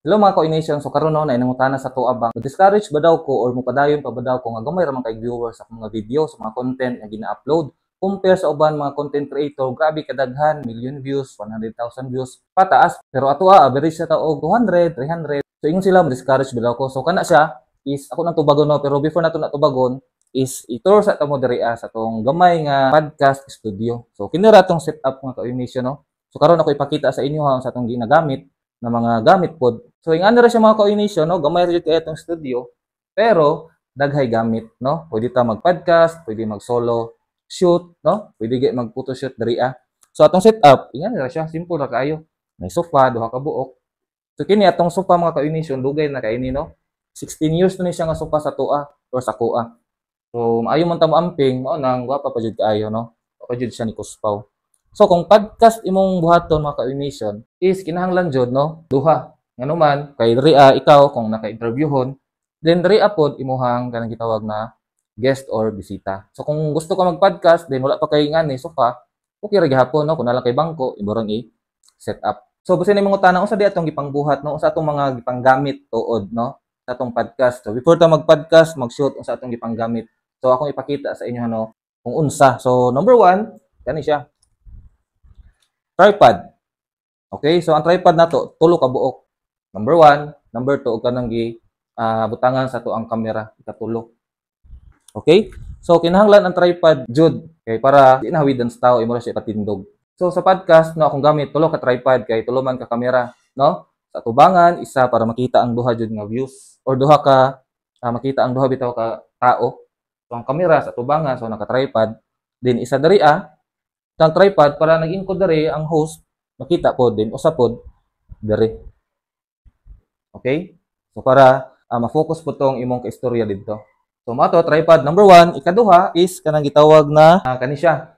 Hello, mga ka-nation. So karon, no, na nangutana sa ato ba, discourage ba daw ko or mupadayon pa ba daw ko nga gamay ra man kay viewers sa akong mga video, sa mga content nga gina-upload. Compare sa uban mga content creator, grabe kadaghan, million views, 100,000 views, pataas. Pero ato average sa tao 200, 300. So ingon sila, discourage ba daw ko. So kana siya is ako nang tubagon, no, pero before nato na tubagon is i-tour sa tamo diri sa atong gamay nga podcast studio. So kini ra atong setup, mga ka-nation, no. So karon ako ipakita sa inyo ha sa atong ginagamit na mga gamit pod. So ingani ra siya, mga ka-nation, no, gamay ra jud kay atong studio pero daghay gamit, no. Pwede ta mag-podcast, pwede mag-solo shoot, no? Pwede gyud mag-photoshoot diri. So atong setup, ingani ra siya, simple ra kaayo. May sofa, duha ka buok. So kini atong sofa, mga ka-nation, dugay na kay ini, no. 16 years na ni siya nga sofa sa atoa or sa akoa. So maayo man ta mo amping, mao nang gwapa pa jud kaayo, no. Pa jud siya ni kuspaw. So kung podcast imong buhaton, mga ka-nation, is kinahanglan jud, no, duha. Ngano man kay diri ikaw kung naka-interviewhon, then diri pod imuhang kanang gitawag na guest or bisita. So kung gusto ka mag-podcast then wala pa kay ngani sofa, okay ra gihapon, no, kung naa lang kay bangko imo rang i-set up. So basin imong ngutana unsa di atong gipangbuhat, no, unsa atong mga gipanggamit tuod, no, sa atong podcast. So before ta mag-podcast, mag-shoot, unsa atong gipanggamit. So akong ipakita sa inyo, no, kung unsa. So number one, kani siya. Tripod. Okay, so ang tripod nato tulo ka buok. Number one, number two, ug kanang gi butangan sa atoang kamera, ikatulo. Okay? So kinahanglan ang tripod jud kay para di na hawidan sa tao, imo ra siya ipatindog. So sa podcast, no, akong gamit tulo ka tripod kay tulo man ka kamera, no? Sa tubangan isa para makita ang duha jud nga views or duha ka makita ang duha bitaw ka tao. So ang kamera sa tubangan, so naka-tripod. Then isa diri ang tripod para nag-ingkod diri ang host, makita pod din usa pod diri. Okay? So para ma-focus po tong imong kaistorya didto. So mao to tripod number one. Ikaduha is kanang gitawag na kani siya.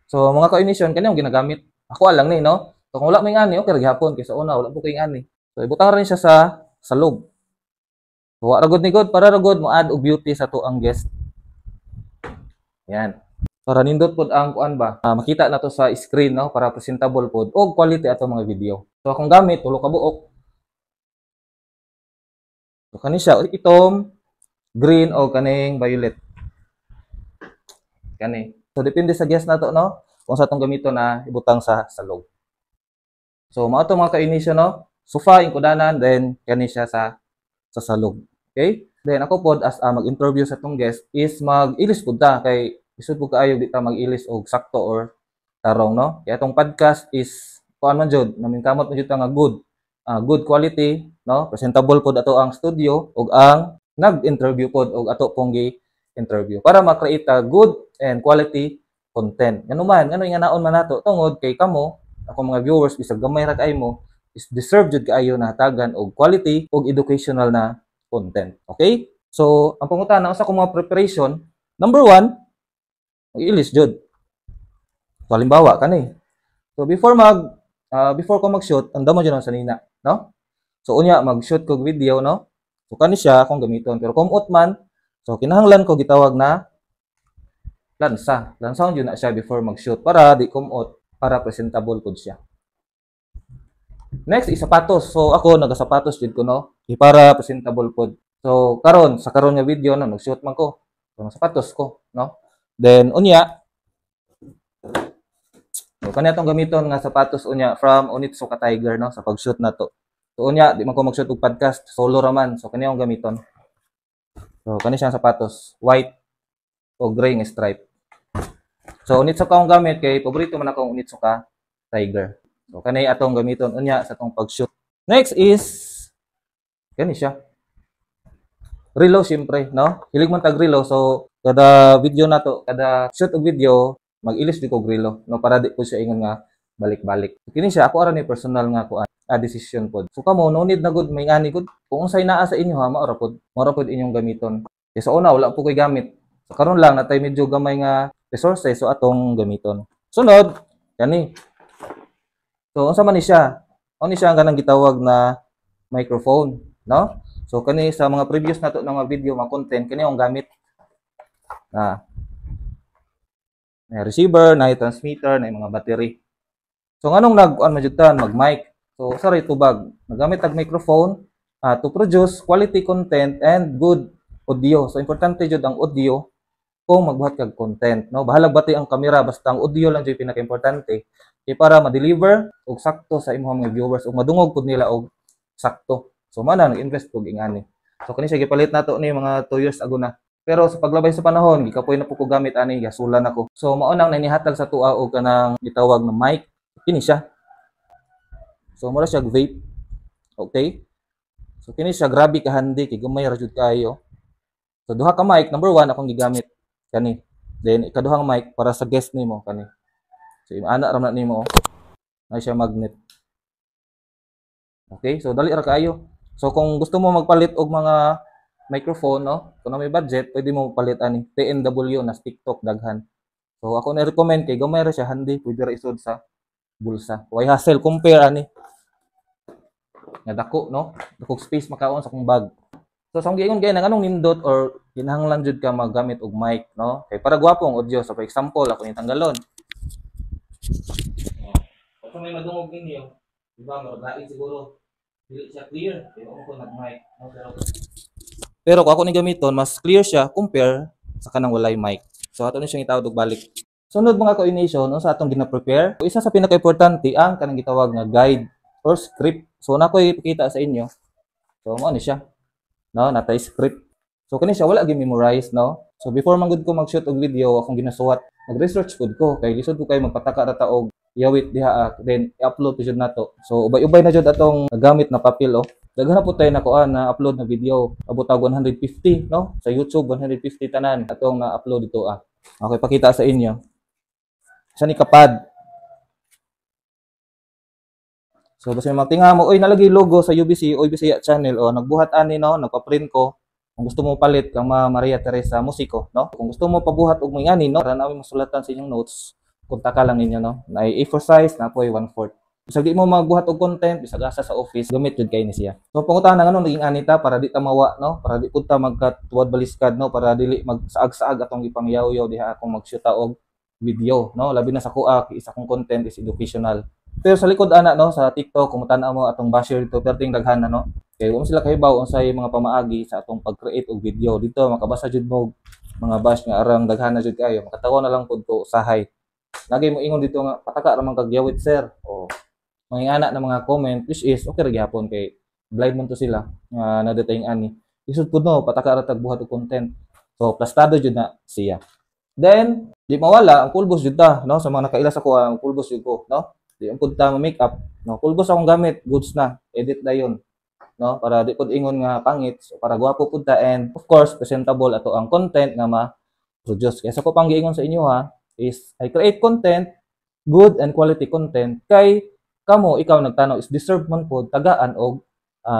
So mga ka-nation, kani ang ginagamit. Ako lang ni, no. So kung wala may ani, okay ra gihapon kay sa una wala po kay ani. So ibutang rin siya sa salog. So wa ra gud ni god para ra gud mo add og beauty sa atoang guest. Yan. Para nindot pod ang kuan ba, makita na to sa screen, no, para presentable pod og quality ato mga video. So akong gamit tulo ka buok. So kani siya itom, green o kaning violet. Kani. So depende sa guest nato, no, kung sa atong gamiton na ibutang sa salog. So mao to, mga ka-inisyo, no. Sofa ingkudanan, then kani siya sa salog. Okay? Then ako pod as mag-interview sa atong guest is mag-ilis pud ta kay isod pud kaayo di ta mag-ilis og sakto or tarong, no. Kaya atong podcast is kuan man jud, namingkamot man jud ta nga good quality, no, presentable pod ato ang studio ug ang nag-interview pod og ato pong gi-interview para ma-create a good and quality content. Ngano man, ngano nga naon man nato tungod kay kamo, ako mga viewers, bisag gamay ra kay mo, is deserve jud kaayo na hatagan og quality ug educational na content. Okay? So, ang pangutana usa ko mga preparation, number one, mag-ilis jud. So, halimbawa kani. So before ko mag-shoot, ang damo jud ang sanina, no? So unya mag-shoot kog video, no? So kani siya akong gamiton, pero kumot man, so kinahanglan ko gitawag na lansa. Lansa jud na siya before mag-shoot para di kumot, para presentable pud siya. Next is sapatos. So ako nagasapatos jud ko, no, para presentable pod. So karon sa karon nga video, no, nag-shoot man ko. So sapatos ko, no? Then unya, so kani atong gamiton nga sapatos unya from Onitsuka Tiger, no, sa pag-shoot na to. So unya di man ko mag-shoot og podcast, solo ra man. So kani akong gamiton. So kani siyang sapatos, white o gray nga stripe. So Onitsuka akong gamit kay paborito man akong Onitsuka Tiger. So kani atong gamiton unya sa atong pag-shoot. Next is kani siya. Relo syempre, no? Hilig man tag relo, so kada video nato, kada shoot og video, mag-ilis di ko og relo, no, para di ko siya ingon nga balik-balik. So, kini siya ako ara ni personal nga kuan, decision pod. So kamo no need na gud may ngani gud. Kung unsay naa sa inyo ha, mao ra pod. Mao ra pod inyong gamiton. Kay sa una wala po koy gamit. So karon lang natay medyo gamay nga resources, so atong gamiton. Sunod, kani. So unsa man ni siya? Ano ni siya ang kanang gitawag na microphone, no? So kani sa mga previous nato nga mga video, mga content, kani akong gamit. Na may receiver, na transmitter, na mga battery. So nganong nag kuan man jud ta mag mic? So, sorry, tubag. Nagamit tag microphone to produce quality content and good audio. So, importante jud ang audio kung magbuhat kag content, no? Bahalag bati ang kamera, basta ang audio lang jud pinaka-importante. Kay para ma-deliver og sakto sa imong mga viewers ug madungog pud nila og sakto. So, mana nag-invest kog ingani. So, kani siya gipalit nato ni mga 2 years ago na. Pero sa paglabay sa panahon, gikapoy na po ko gamit ani, gasulan ako. So, mao nang nanihatag sa tuwa og kanang gitawag na mic. Kini siya. So, mura siya vape. Okay? So, kini siya grabe ka handy kay gamay ra jud kaayo. So, duha ka mic, number one akong gigamit kani. Then ikaduhang mic para sa guest nimo kani. So, ana ra na nimo, oh. Na siya magnet. Okay? So, dali ra kaayo. So, kung gusto mo magpalit og mga microphone, no? Kung na may budget, pwede mo palit ani TNW na TikTok daghan. So, ako na recommend kay gamay ra siya, handy, pwede ra isod sa bulsa. Way hassle compare ani nga dako, no? Dakog space makaon sa akong bag. So sa akong giingon kay nang anong nindot or kinahanglan jud ka maggamit og mic, no? Kay para gwapo ang audio. So for example, ako ning tanggalon. Oh. Kung may madungog ninyo, di ba, murag siguro dili siya clear kay ko nag-mic, no? Pero kung ako ni gamiton, mas clear siya compare sa kanang walay mic. So ato ni siyang itawag og balik. Sunod, mga ka-nation, unsa atong gina-prepare? Isa sa pinaka-importante ang kanang gitawag nga guide or script. So na ko ipakita sa inyo. So mao ni siya. No, natay script. So kani siya wala gi-memorize, no? So before man gud ko mag-shoot og video, akong ginasuwat. Mag-research pud ko kay lisod ko kay magpataka ra ta og yawit diha, then i-upload jud nato. So ubay-ubay na jud atong gamit na papel, oh. Daghan na po tayo na kuan na upload na video. Abot og 150, no? Sa YouTube 150 tanan atong na-upload dito, ah. Okay, pakita sa inyo. Sa ni kapad. So basta mga tinga mo, oy, nalagay logo sa UBC, Uy Bisaya channel, oh, nagbuhat ani, no, nagpa-print ko. Kung gusto mo palit kang Ma Maria Teresa Musico, no? Kung gusto mo pabuhat og mga ani, no, para namin masulatan sa inyong notes, kontaka lang ninyo, no? Na A4 size, na po'y 1/4. Bisag di mo magbuhat og content, bisag asa sa office, gamit jud kay ni siya. So pangutana nganong naging anita para di ta mawa, no? Para di pud ta magkatuwad baliskad, no? Para dili magsaag-saag atong gipangyaw-yaw diha akong mag-shoot og video, no? Labi na sa kuha, isa kong content is educational. Pero sa likod ana, no, sa TikTok, kung tan-aw mo atong basher dito, perting daghan na, no? Kay wa sila kahibaw unsay mga pamaagi sa atong pag-create og video. Dito makabasa jud mo mga bash nga arang daghan na jud kayo. Makatawa na lang pud ko usahay. Lagi mo ingon dito nga pataka ra man kag yawit, sir. O mga ana na mga comment, which is okay ra gihapon kay blind man to sila nga nadatayng ani. Isod pud, no, pataka ra tag buhat og content. So plastado jud na siya. Then di mawala ang pulbos jud ta, no, sa mga nakaila sa ko, ang pulbos jud ko, no? Di ang pud ta make up, no? Pulbos akong gamit, goods na, edit dayon, no? Para di pud ingon nga pangit, so para gwapo pud ta and of course presentable ato ang content nga ma-produce. Kaya sa ko pang giingon sa inyo ha is I create content, good and quality content, kay kamo, ikaw nagtanaw is deserve man pod tagaan og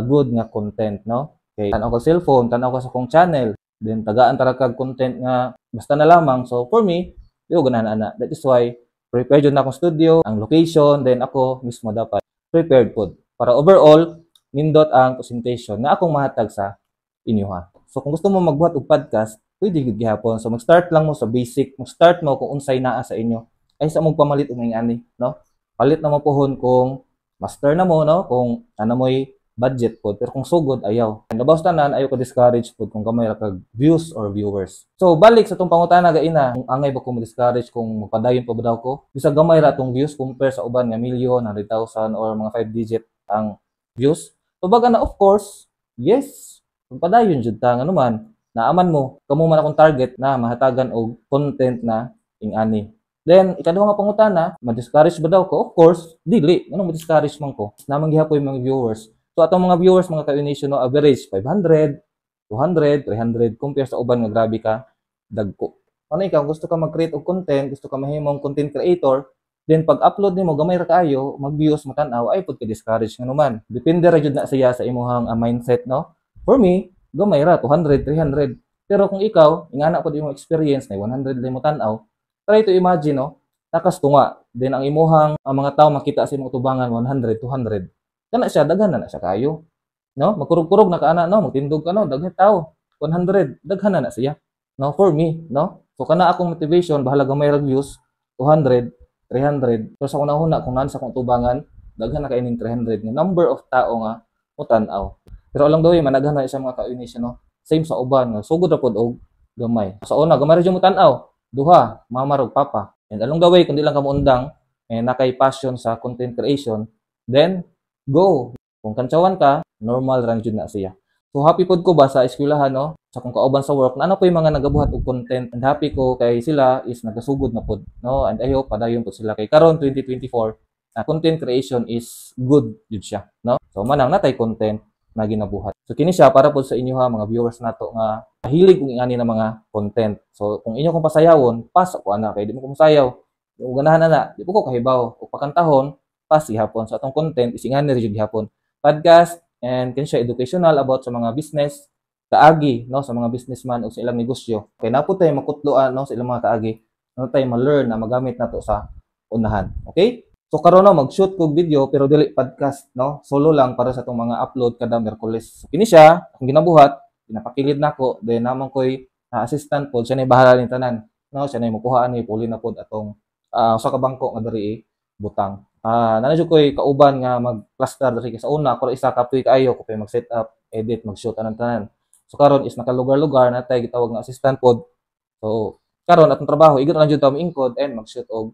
good nga content, no? Kay tan-aw ka cellphone, tan-aw ka sa akong channel, then tagaan tara kag content nga basta na lamang. So for me, di ko ganahan ana. That is why prepared jud na akong studio, ang location, then ako mismo dapat prepared pod para overall nindot ang presentation na akong mahatag sa inyo ha. So kung gusto mo magbuhat og podcast, pwede gud gihapon. So mag-start lang mo sa basic, mag-start mo kung unsay naa sa inyo. Ay sa mong pamalit og ani, no? Palit na mo pohon kung master na mo, no? Kung ana mo'y budget pod. Pero kung sugod, ayaw. Labaw sa tanan, ayaw ko discourage pod kung gamay ra kag views or viewers. So balik sa tong pangutana gaina, kung angay ba ko mo-discourage kung magpadayon pa ba daw ko? Bisag gamay ra atong views compare sa uban nga million, 100,000 or mga 5 digit ang views. Tubaga na, of course, yes. Magpadayon jud ta, nganuman, naaman mo, kamo man akong target na mahatagan og content na ing-ani. Then, ikaduha nga pangutana, ma-discourage ba daw ko? Of course, dili. Anong ma-discourage man ko? Namang gihapon yung mga viewers. So, atong mga viewers, mga ka-nation, no, average 500, 200, 300, compare sa uban nga grabe ka, dagko. Ano ikaw, gusto ka mag-create og content, gusto ka mahimong content creator, then pag-upload nimo gamay ra kaayo, mag-views, matan-aw, ay pud ka discourage nga naman. Depende ra jud na siya sa imuhang mindset, no? For me, gamay ra 200, 300. Pero kung ikaw, ingana pud imong experience na 100 lang mo tan-aw, try to imagine, no? Nakastunga. Then ang imuhang ang mga tao makita sa imong tubangan 100, 200. Kana siya daghan na, na siya kayo. No? Magkurog-kurog na kaana, no, magtindog ka, no, daghan tao. 100, daghan na na siya. No, for me, no? So kana akong motivation, bahala gamay ra views, 200, 300. Pero sa unang-una kung naan sa akong tubangan, Daghan na kay ning 300 nga number of tao nga mutan-aw. Pero along the way, managhan na siya, mga ka-nation, no? Same sa uban nga sugod ra pod og gamay. Sa una, gamay ra jud mutan-aw. Duha, mama ug papa. And along the way, kung di lang ka muundang, eh, nakay passion sa content creation, then go. Kung kantsawan ka, normal ra jud na siya. So happy pod ko ba sa eskwelahan, no? Sa akong kauban sa work, na ano po yung mga nagabuhat og content, and happy ko kay sila is nagasugod na pod, no? And I hope padayon pod sila kay karon 2024, na content creation is good jud siya, no? So manang natay content na ginabuhat. So kini siya para pod sa inyo ha, mga viewers nato nga hilig kung ingani na mga content. So kung inyo kong pasayawon, pas ako ana, kay di mo ko musayaw. Di mo ganahan ana, di po ko kahibaw. Ug pakantahon, pas gihapon. So atong content is ingani ra jud gihapon. Podcast and kini siya educational about sa mga business kaagi, no, sa mga businessman o sa ilang negosyo. Kay naa pod tay makutloan, no, sa ilang mga kaagi. Ano tay ma-learn na magamit nato sa unahan. Okay? So karon, no, mag-shoot kog video pero dili podcast, no? Solo lang para sa atong mga upload kada Miyerkules. So, kini siya akong ginabuhat, pinapakilid nako, then naman koy assistant pod, siya na bahala ning tanan. No, siya na mokuha ani puli na pod atong usa ka bangko nga diri butang. Naa jud koy kauban nga mag-cluster diri kay sa una ako ra isa kapoy kaayo ko pa mag-set up, edit, mag-shoot anang tanan. So karon is nakalugar-lugar na tay gitawag nga assistant pod. So karon atong trabaho igo na lang jud ta moingkod and mag-shoot og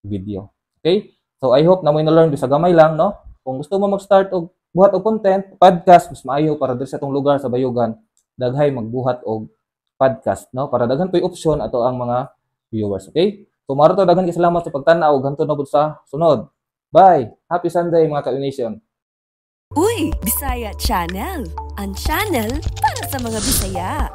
video. Okay? So I hope na mo na-learn sa gamay lang, no? Kung gusto mo mag-start og buhat og content, podcast mas maayo para diri sa atong lugar sa Bayugan, daghay magbuhat og podcast, no? Para daghan po'y option ato ang mga viewers, okay? So mao to, daghan kay salamat sa pagtan-aw, hangtod na pud sa sunod. Bye. Happy Sunday, mga ka-nation. Uy, Bisaya Channel. Ang channel para sa mga Bisaya.